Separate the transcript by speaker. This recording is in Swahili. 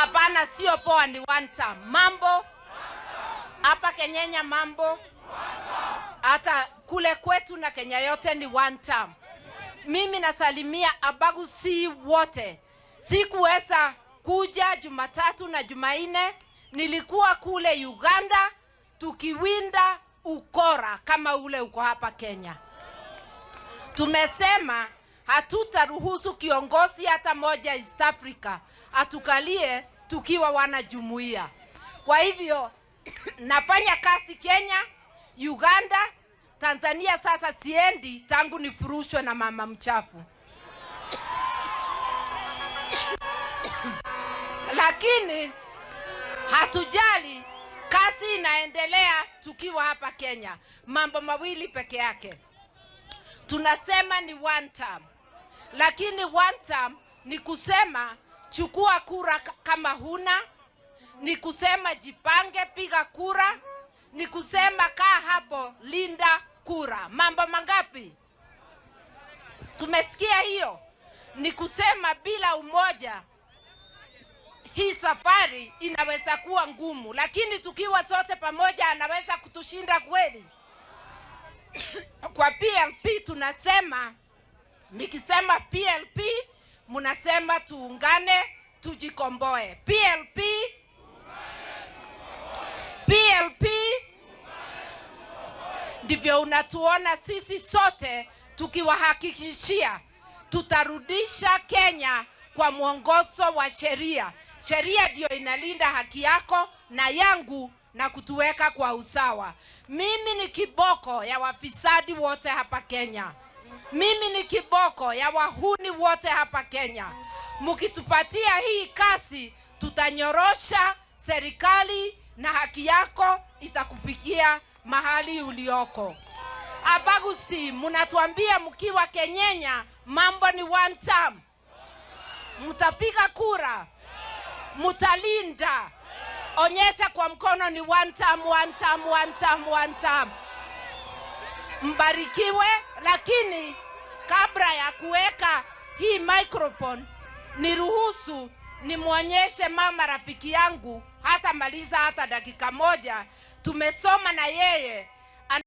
Speaker 1: Hapana, sio poa, ni one term. Mambo hapa Kenyenya, mambo hata kule kwetu na Kenya yote ni one term. Mimi nasalimia Abagusii wote. Sikuweza kuja Jumatatu na Jumanne, nilikuwa kule Uganda tukiwinda ukora kama ule uko hapa Kenya. Tumesema hatutaruhusu kiongozi hata moja East Africa atukalie tukiwa wanajumuiya. Kwa hivyo nafanya kazi Kenya, Uganda, Tanzania. Sasa siendi tangu nifurushwe na mama mchafu, lakini hatujali, kazi inaendelea tukiwa hapa Kenya. Mambo mawili peke yake tunasema ni one term, lakini one term ni kusema chukua kura kama huna, ni kusema jipange, piga kura, ni kusema kaa hapo, linda kura. Mambo mangapi tumesikia hiyo? Ni kusema bila umoja hii safari inaweza kuwa ngumu, lakini tukiwa sote pamoja anaweza kutushinda kweli. Kwa PLP tunasema, nikisema PLP mnasema tuungane, tujikomboe. PLP, PLP, ndivyo unatuona sisi sote tukiwahakikishia tutarudisha Kenya kwa mwongozo wa sheria. Sheria ndiyo inalinda haki yako na yangu na kutuweka kwa usawa. Mimi ni kiboko ya wafisadi wote hapa Kenya. Mimi ni kiboko ya wahuni wote hapa Kenya. Mkitupatia hii kasi, tutanyorosha serikali na haki yako itakufikia mahali ulioko. Abagusii, mnatuambia mkiwa Kenyenya mambo ni one term. Mtapiga kura, mtalinda. Onyesha kwa mkono ni one term, one term, one term, one term. Mbarikiwe. Lakini kabla ya kuweka hii microphone, niruhusu nimwonyeshe mama rafiki yangu, hata maliza hata dakika moja. Tumesoma na yeye.